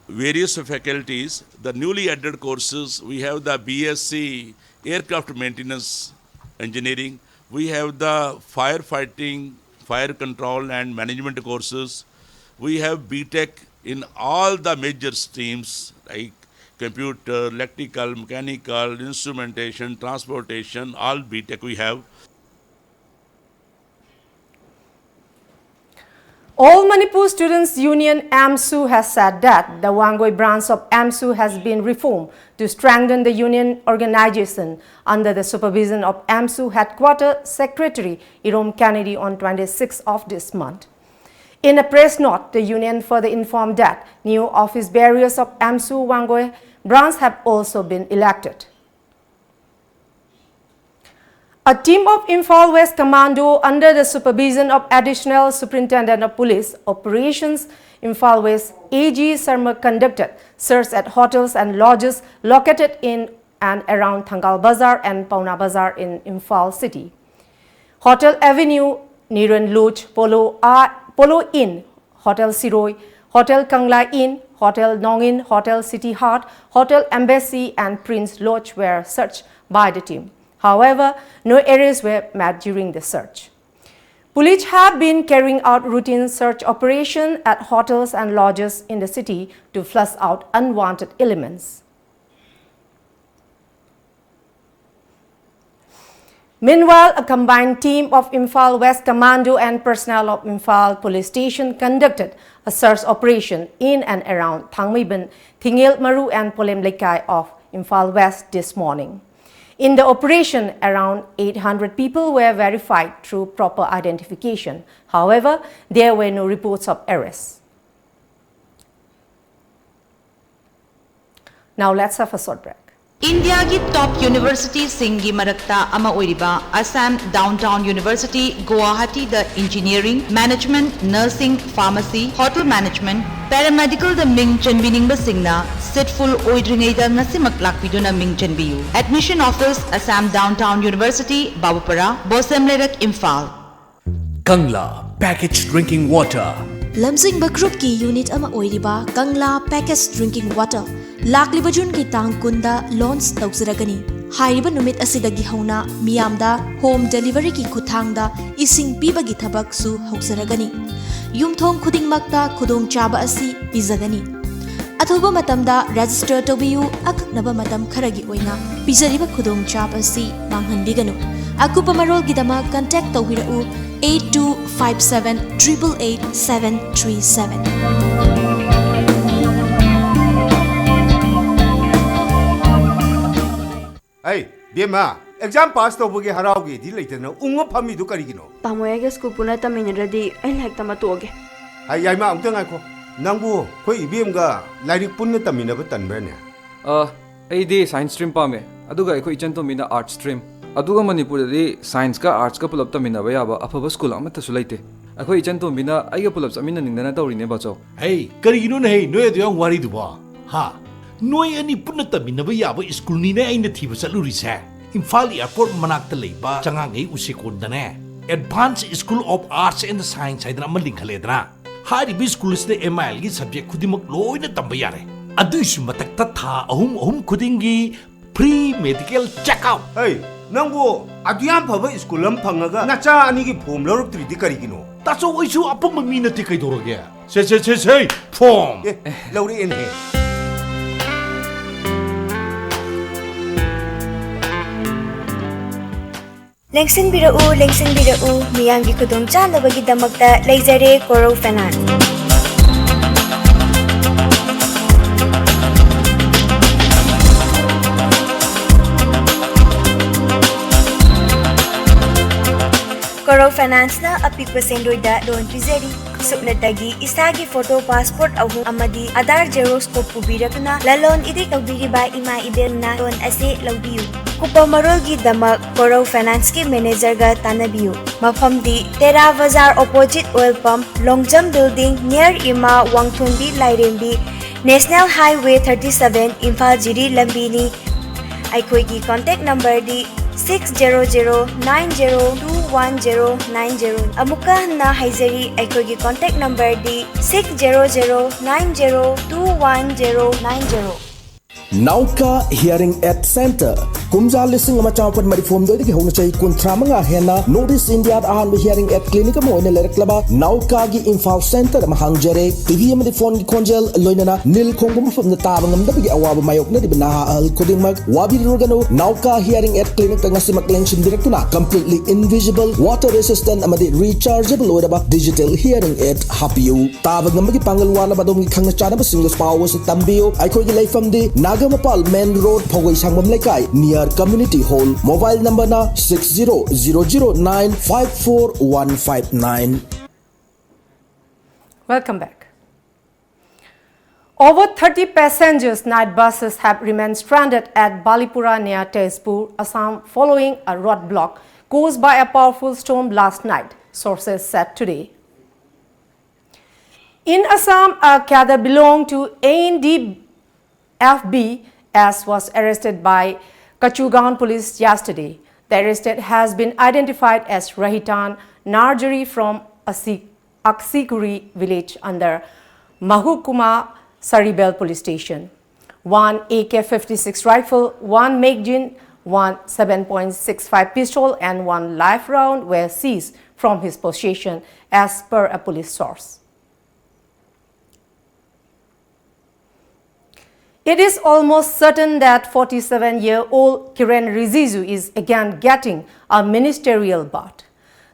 various faculties, the newly added courses, we have the B S c Aircraft Maintenance Engineering, we have the Firefighting, Fire Control and Management courses, we have B Tech in all the major streams like computer, electrical, mechanical, instrumentation, transportation, all B Tech we have. All Manipur Students Union, AMSU, has said that the Wangoi branch of AMSU has been reformed to strengthen the union organization under the supervision of AMSU headquarter secretary Irom Kennedy on twenty-sixth of this month. In a press note, the union further informed that new office bearers of AMSU Wangoi branch have also been elected. A team of Imphal West Commando under the supervision of Additional Superintendent of Police Operations, Imphal West, A G Sharma conducted search at hotels and lodges located in and around Thangal Bazar and Paona Bazar in Imphal city. Hotel Avenue, Niran Lodge, Polo, A- Polo Inn, Hotel Siroi, Hotel Kangla Inn, Hotel Nongin, Hotel City Heart, Hotel Embassy and Prince Lodge were searched by the team. However, no arrests were made during the search. Police have been carrying out routine search operation at hotels and lodges in the city to flush out unwanted elements. Meanwhile, a combined team of Imphal West Commando and personnel of Imphal Police Station conducted a search operation in and around Thangmeiban, Thingel Maru and Polem Leikai of Imphal West this morning. In the operation, around eight hundred people were verified through proper identification. However, there were no reports of arrests. Now let's have a short break. ꯏꯟꯗꯤꯌꯥꯒꯤ ꯇꯣꯞ ꯌꯨꯅꯤꯚꯔꯁꯤꯇꯤꯁꯤꯡꯒꯤ ꯃꯔꯛꯇ ꯑꯃ ꯑꯣꯏꯔꯤꯕ Assam downtown university ꯒꯨꯋꯥꯍꯥꯇꯤꯗ engineering, management, nursing, pharmacy, hotel management, ꯄꯦꯔꯥꯃꯦꯗꯤꯀꯜꯗ ꯃꯤꯡ ꯆꯟꯕꯤꯅꯤꯡꯕꯁꯤꯡꯅ ꯁꯤꯠ ꯐꯨꯜ ꯑꯣꯏꯗ꯭ꯔꯤꯉꯩꯗ ꯉꯁꯤꯃꯛ ꯂꯥꯛꯄꯤꯗꯨꯅ ꯃꯤꯡ ꯆꯟꯕꯤꯌꯨ꯫ Admission office, Assam Downtown University, ꯕꯥꯕꯨꯄꯥꯔꯥ, ꯕꯣꯁꯦꯝ ꯂꯩꯔꯛ, Imphal. Kangla Packaged Drinking Water. ꯂꯝꯖꯤꯡꯕ ꯒ꯭ꯔꯨꯞꯀꯤ ꯌꯨꯅꯤꯠ ꯑꯃ ꯑꯣꯏꯔꯤꯕ ꯀꯪꯂꯥ ꯄꯦꯀꯦꯖ ꯗ꯭ꯔꯤꯡꯀꯤꯡ ꯋꯥꯇꯔ ꯂꯥꯛꯂꯤꯕ ꯖꯨꯟꯒꯤ ꯇꯥꯡ ꯀꯨꯟꯗ ꯂꯣꯟꯆ ꯇꯧꯖꯔꯒꯅꯤ꯫ ꯍꯥꯏꯔꯤꯕ ꯅꯨꯃꯤꯠ ꯑꯁꯤꯗꯒꯤ ꯍꯧꯅ ꯃꯤꯌꯥꯝꯗ ꯍꯣꯝ ꯗꯦꯂꯤꯚꯔꯤꯒꯤ ꯈꯨꯠꯊꯥꯡꯗ ꯏꯁꯤꯡ ꯄꯤꯕꯒꯤ ꯊꯕꯛꯁꯨ ꯍꯧꯖꯔꯒꯅꯤ꯫ ꯌꯨꯝꯊꯣꯡ ꯈꯨꯗꯤꯡꯃꯛꯇ ꯈꯨꯗꯣꯡꯆꯥꯕ ꯑꯁꯤ ꯄꯤꯖꯒꯅꯤ꯫ ꯑꯊꯨꯕ ꯃꯇꯝꯗ ꯔꯦꯖꯤꯁꯇꯔ ꯇꯧꯕꯤꯌꯨ꯫ ꯑꯀꯛꯅꯕ ꯃꯇꯝ ꯈꯔꯒꯤ ꯑꯣꯏꯅ ꯄꯤꯖꯔꯤꯕ ꯈꯨꯗꯣꯡꯆꯥꯕ ꯑꯁꯤ ꯃꯥꯡꯍꯟꯕꯤꯒꯅꯨ꯫ ꯑꯀꯨꯞꯄ ꯃꯔꯣꯜꯒꯤꯗꯃꯛ ꯀꯟꯇꯦꯛ ꯇꯧꯕꯤꯔꯛꯎ eight two five seven triple eight seven three seven꯫ ꯑꯩ, ꯕꯦꯝꯃ, ꯑꯦꯛꯖꯥꯝ ꯄꯥꯁ ꯇꯧꯕꯒꯤ ꯍꯔꯥꯎꯒꯦꯗꯤ ꯂꯩꯇꯅ ꯎꯪꯉ ꯐꯝꯃꯤꯗꯨ ꯀꯔꯤꯒꯤꯅꯣ? ꯇꯥꯃꯣ, ꯑꯩꯒ ꯁ꯭ꯀꯨꯜ ꯄꯨꯟꯅ ꯇꯝꯃꯤꯟꯅꯗ꯭ꯔꯗꯤ ꯑꯩ ꯂꯥꯏꯔꯤꯛ ꯇꯝꯕ ꯇꯣꯛꯑꯒꯦ꯫ ꯍꯥꯏ, ꯌꯥꯏꯃ, ꯑꯃꯨꯛꯇ ꯉꯥꯏꯈꯣ꯫ ꯅꯪꯕꯨ ꯑꯩꯈꯣꯏ ꯏꯕꯦꯝꯒ ꯂꯥꯏꯔꯤꯛ ꯄꯨꯟꯅ ꯇꯝꯃꯤꯟꯅꯕ ꯇꯟꯕ꯭ꯔꯅꯦ? ꯑ, ꯑꯩꯗꯤ ꯁꯥꯏꯟꯁ ꯁ꯭ꯇ꯭ꯔꯤꯝ ꯄꯥꯝꯃꯦ, ꯑꯗꯨꯒ ꯑꯩꯈꯣꯏ ꯏꯆꯟ ꯇꯣꯝꯕꯤꯅ ꯑꯥꯔꯠꯁ ꯁ꯭ꯇ꯭ꯔꯤꯝ꯫ ꯑꯗꯨꯒ ꯃꯅꯤꯄꯨꯔꯗꯗꯤ ꯁꯥꯏꯟꯁꯀ ꯑꯥꯔꯠꯁꯀ ꯄꯨꯂꯞ ꯇꯝꯃꯤꯟꯅꯕ ꯌꯌꯥꯕ ꯑꯐꯕ ꯁ꯭ꯀꯨꯜ ꯑꯃꯠꯇꯁꯨ ꯂꯩꯇꯦ꯫ ꯑꯩꯈꯣꯏ ꯏꯆꯟ ꯇꯣꯝꯕꯤꯅ ꯑꯩꯒ ꯄꯨꯂꯞ ꯆꯠꯃꯤꯟꯅꯅꯤꯡꯗꯅ ꯇꯧꯔꯤꯅꯦ, ꯕꯥꯆꯧ꯫ ꯍꯩ, ꯀꯔꯤꯒꯤꯅꯣꯅꯦ ꯍꯩ, ꯅꯣꯏ ꯑꯗꯨ ꯌꯥꯝ ꯋꯥꯔꯤꯗꯨꯕꯣ? ꯍꯥ? ꯅꯣꯏ ꯑꯅꯤ ꯄꯨꯟꯅ ꯇꯝꯃꯤꯟꯅꯕ ꯌꯥꯕ ꯁ꯭ꯀꯨꯜꯅꯤꯅꯦ ꯑꯩꯅ ꯊꯤꯕ ꯆꯠꯂꯨꯔꯤꯁꯦ꯫ ꯏꯝꯐꯥꯜ ꯑꯦꯌꯔꯄꯣꯔꯠ ꯃꯅꯥꯛꯇ ꯂꯩꯕ ꯆꯉꯥꯡꯒꯩ ꯎꯆꯦꯀꯣꯟꯗꯅꯦ, Advanced School of Arts and Science ꯍꯥꯏꯗꯅ ꯑꯃ ꯂꯤꯡꯈꯠꯂꯦꯗꯅ꯫ ꯍꯥꯏꯔꯤꯕ ꯁ꯭ꯀꯨꯜ ꯑꯁꯤꯗ ꯑꯦꯝ ꯑꯥꯏ ꯑꯦꯜꯒꯤ ꯁꯕꯖꯦꯛ ꯈꯨꯗꯤꯡꯃꯛ ꯂꯣꯏꯅ ꯇꯝꯕ ꯌꯥꯔꯦ꯫ ꯑꯗꯨꯏꯁꯨ ꯃꯊꯛꯇ ꯊꯥ ꯑꯍꯨꯝ ꯑꯍꯨꯝ ꯈꯨꯗꯤꯡꯒꯤ free medical check up꯫ ꯍꯩ, ꯅꯪꯕꯨ ꯑꯗꯨ ꯌꯥꯝ ꯐꯕ ꯁ꯭ꯀꯨꯜ ꯑꯃ ꯐꯪꯉꯒ ꯅꯆꯥ ꯑꯅꯤꯒꯤ ꯐꯣꯝ ꯂꯧꯔꯛꯇ꯭ꯔꯤꯗꯤ ꯀꯔꯤꯒꯤꯅꯣ? ꯇꯥꯆꯧ, ꯑꯩꯁꯨ ꯑꯄꯪꯕ ꯃꯤ ꯅꯠꯇꯦ, ꯀꯩꯗꯧꯔꯒꯦ? ꯁꯦ, ꯁꯦ, ꯁꯦ, ꯁꯦ, ꯐꯣꯝ! ꯑꯦ, ꯂꯧꯔꯛꯑꯦꯅꯦꯍꯦ꯫ ꯂꯦꯡꯁꯤꯟꯕꯤꯔꯛꯎ, ꯂꯦꯡꯁꯤꯟꯕꯤꯔꯛꯎ, ꯃꯤꯌꯥꯝꯒꯤ ꯈꯨꯗꯣꯡꯆꯥꯅꯕꯒꯤꯗꯃꯛꯇ ꯂꯩꯖꯔꯦ ꯀꯣꯔꯧ ꯐꯥꯏꯅꯥꯟꯁ꯫ ꯀꯣꯔꯧ ꯐꯥꯏꯅꯥꯟꯁꯅ ꯑꯄꯤꯛꯄ ꯁꯦꯟꯗꯣꯏꯗ ꯂꯣꯟ ꯄꯤꯖꯔꯤ꯫ ꯁꯨꯞꯅꯇꯒꯤ ꯏꯁꯥꯒꯤ ꯐꯣꯇꯣ ꯄꯥꯁꯄꯣꯔꯠ ꯑꯍꯨꯝ ꯑꯃꯗꯤ ꯑꯥꯙꯥꯔ ꯖꯦꯔꯣꯛꯁ ꯀꯣꯄꯤ ꯄꯨꯕꯤꯔꯛꯇꯨꯅ ꯂꯂꯣꯟ ꯏꯇꯤꯛ ꯇꯧꯕꯤꯔꯤꯕ ꯏꯃꯥ ꯏꯕꯦꯜꯅ ꯂꯣꯟ ꯑꯁꯤ ꯂꯧꯕꯤꯌꯨ꯫ ꯀꯨꯄ ꯃꯔꯣꯜꯒꯤꯗꯃꯛ ꯀꯣꯔꯧ ꯐꯥꯏꯅꯥꯟꯁꯀꯤ ꯃꯦꯅꯦꯖꯔꯒ ꯇꯥꯟꯅꯕꯤꯌꯨ꯫ ꯃꯐꯝꯗꯤ Tera Bazar opposite oil pump, Longjam building, near Ima Wangthonbi Lairembi, national highway thirty seven, Imphal Jiri ꯂꯝꯕꯤꯅꯤ꯫ ꯑꯩꯈꯣꯏꯒꯤ ꯀꯣꯟꯇꯦꯛ ꯅꯝꯕꯔꯗꯤ six zero zero nine zero two one zero nine zero. ꯑꯃꯨꯛꯀ ꯍꯟꯅ ꯍꯥꯏꯖꯔꯤ, ꯑꯩꯈꯣꯏꯒꯤ ꯀꯣꯟꯇꯦꯛ ꯅꯝꯕꯔꯗꯤ six zero zero nine zero two one zero nine zero. ꯅꯥꯎꯀꯥ hearing aid centre. ꯀꯨꯝꯖꯥ ꯂꯤꯁꯤꯡ ꯑꯃ ꯆꯥꯃꯥꯄꯟ ꯃꯔꯤꯐꯨ ꯍꯨꯝꯗꯣꯏꯗꯒꯤ ꯍꯧꯅ ꯆꯍꯤ ꯀꯨꯟꯊ꯭ꯔꯥ ꯃꯉꯥ ꯍꯦꯟꯅ ꯅꯣꯔꯠ ꯏꯁ ꯏꯟꯗꯤꯌꯥꯗ ꯑꯍꯥꯟꯕ ꯍꯤꯌꯔꯤꯡ ꯑꯦꯗ ꯀ꯭ꯂꯤꯅꯤꯛ ꯑꯃ ꯑꯣꯏꯅ ꯂꯩꯔꯛꯂꯕ ꯅꯥꯎꯀꯥꯒꯤ ꯏꯝꯐꯥꯜ ꯁꯦꯟꯇꯔ ꯑꯃ ꯍꯥꯡꯖꯔꯦ꯫ ꯇꯤꯚꯤ ꯑꯃꯗꯤ ꯐꯣꯟꯒꯤ ꯈꯣꯟꯖꯦꯜ, ꯂꯣꯏꯅꯅ ꯅꯤꯜ ꯈꯣꯡꯕ ꯃꯐꯝꯗ ꯇꯥꯕ ꯉꯝꯗꯕꯒꯤ ꯑꯋꯥꯕ ꯃꯥꯌꯣꯛꯅꯔꯤꯕ ꯅꯍꯥ ꯑꯍꯜ ꯈꯨꯗꯤꯡꯃꯛ ꯋꯥꯕꯤꯔꯨꯔꯒꯅꯨ꯫ ꯅꯥꯎꯀꯥ ꯍꯤꯌꯔꯤꯡ ꯑꯦꯗ ꯀ꯭ꯂꯤꯅꯤꯛꯇ ꯉꯁꯤꯃꯛ ꯂꯦꯡꯁꯤꯟꯕꯤꯔꯛꯇꯨꯅ completely invisible, water resistant ꯑꯃꯗꯤ rechargeable ꯑꯣꯏꯔꯕ digital hearing aid ꯍꯥꯞꯄꯤꯌꯨ꯫ ꯇꯥꯕ ꯉꯝꯕꯒꯤ ꯄꯥꯡꯒꯜ ꯋꯥꯠꯂꯕ ꯑꯗꯣꯝꯒꯤ ꯈꯪꯅ ꯆꯥꯟꯅꯕꯁꯤꯡꯗꯁꯨ ꯄꯥꯎ ꯑꯁꯤ ꯇꯝꯕꯤꯌꯨ꯫ ꯑꯩꯈꯣꯏꯒꯤ ꯂꯩꯐꯝꯗꯤ ꯅꯥꯒꯥꯃꯄꯥꯜ ꯃꯦꯟ ꯔꯣꯗ, ꯐꯧꯒꯩ ꯁꯪꯕꯝ ꯂꯩꯀꯥꯏ, near community hall꯫ Mobile numberꯅ six zero zero zero nine five four one five nine꯫ Welcome back. Over thirty passengers night buses have remained stranded at Balipura near Tezpur, Assam, following a roadblock caused by a powerful storm last night, sources said today. In Assam, a cadre belonging to A N D F B S was arrested by Kachugaon police yesterday. The arrested has been identified as Rahitan Narjari from Asi- Aksiguri village under Mahukuma Saribel police station. One A K fifty-six rifle, one magazine, one seven point six five pistol and one live round were seized from his possession, as per a police source. It is almost certain that forty-seven-year-old Kiren Rijiju is again getting a ministerial bout.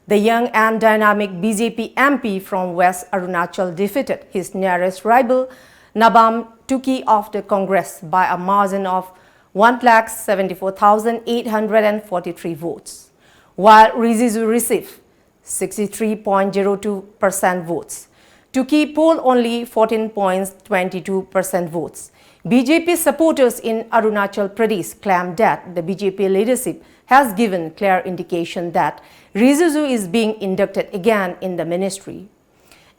The young and dynamic B J P M P from West Arunachal defeated his nearest rival, Nabam Tuki of the Congress, by a margin of one lakh seventy-four thousand eight hundred forty-three votes, while Rijiju received sixty-three point zero two percent votes. Tuki polled only fourteen point two two percent votes. B J P supporters in Arunachal Pradesh claim that the B J P leadership has given clear indication that Rijiju is being inducted again in the ministry.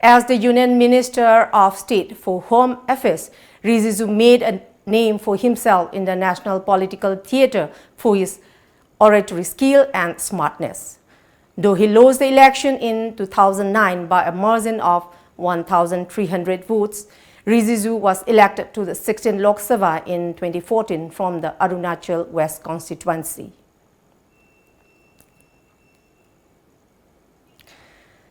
As the Union Minister of State for Home Affairs, Rijiju made a name for himself in the national political theatre for his oratory skill and smartness. Though he lost the election in two thousand nine by a margin of one thousand three hundred votes, Rijiju was elected to the sixteenth Lok Sabha in twenty fourteen from the Arunachal West constituency.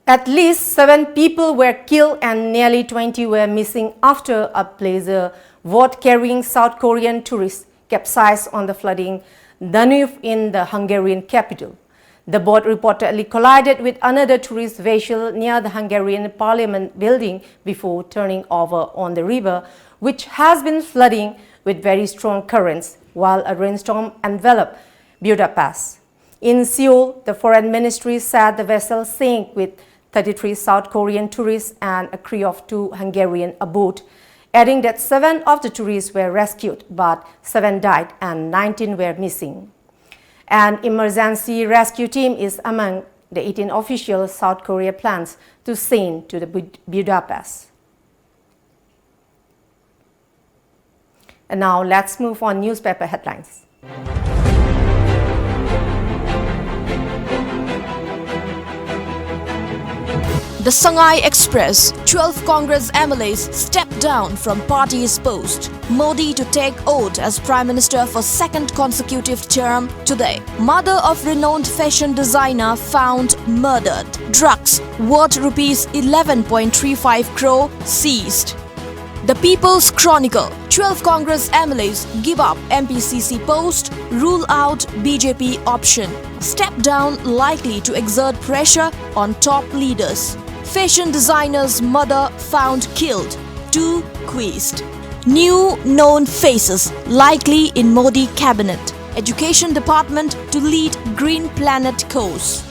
At least seven people were killed and nearly twenty were missing after a pleasure boat carrying South Korean tourists capsized on the flooding Danube in the Hungarian capital. The boat reportedly collided with another tourist vessel near the Hungarian parliament building before turning over on the river, which has been flooding with very strong currents, while a rainstorm enveloped Budapest. In Seoul, the foreign ministry said the vessel sank with thirty-three South Korean tourists and a crew of two Hungarian aboard. adding that seven of the tourists were rescued, but seven died and nineteen were missing. An emergency rescue team is among the eighteen official South Korea plans to send to the Bud-, Budapest. And now let's move on newspaper headlines. The Sangai Express, twelve Congress M L As step down from party's post. Modi to take oath as Prime Minister for second consecutive term today. Mother of renowned fashion designer found murdered. Drugs worth rupees eleven point three five crore seized. The People's Chronicle, twelve Congress M L As give up M P C C post, rule out B J P option. Step down likely to exert pressure on top leaders. Fashion designer's mother found killed, two quizzed. New known faces likely in Modi cabinet. Education Department to lead Green Planet course.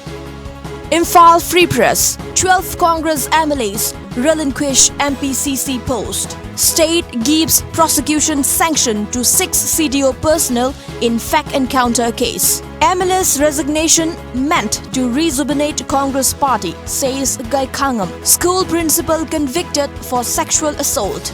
Imphal Free Press, twelve Congress M L As relinquish M P C C post. State gives prosecution sanction to six C D O personnel in fake encounter case. M L A's resignation meant to rejuvenate Congress party, says Gaikhangam. School principal convicted for sexual assault.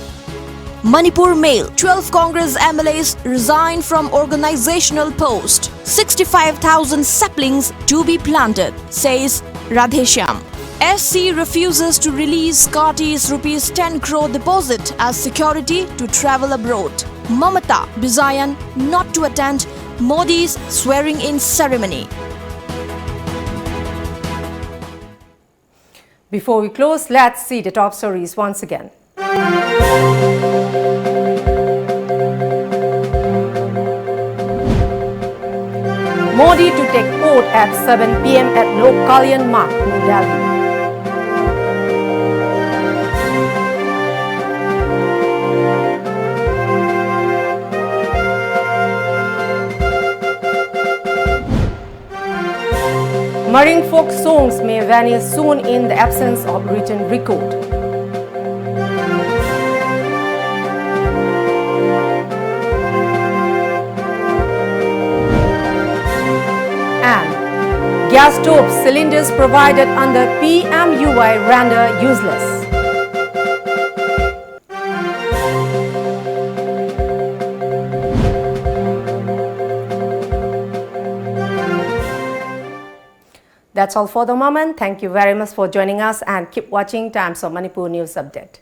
Manipur Mail, twelve Congress M L As resign from organizational post. Sixty-five thousand saplings to be planted, says Radheshyam. S C refuses to release Karti's rupees ten crore deposit as security to travel abroad. Mamata Bijayan not to attend Modi's swearing-in ceremony. Before we close, let's see the top stories once again. Modi to take oath at seven P M at Lok Kalyan Marg, New Delhi. Mareng folk songs may vanish soon in the absence of written record. Gas stove cylinders provided under P M U Y render useless. That's all for the moment. Thank you very much for joining us and keep watching Times of Manipur News Update.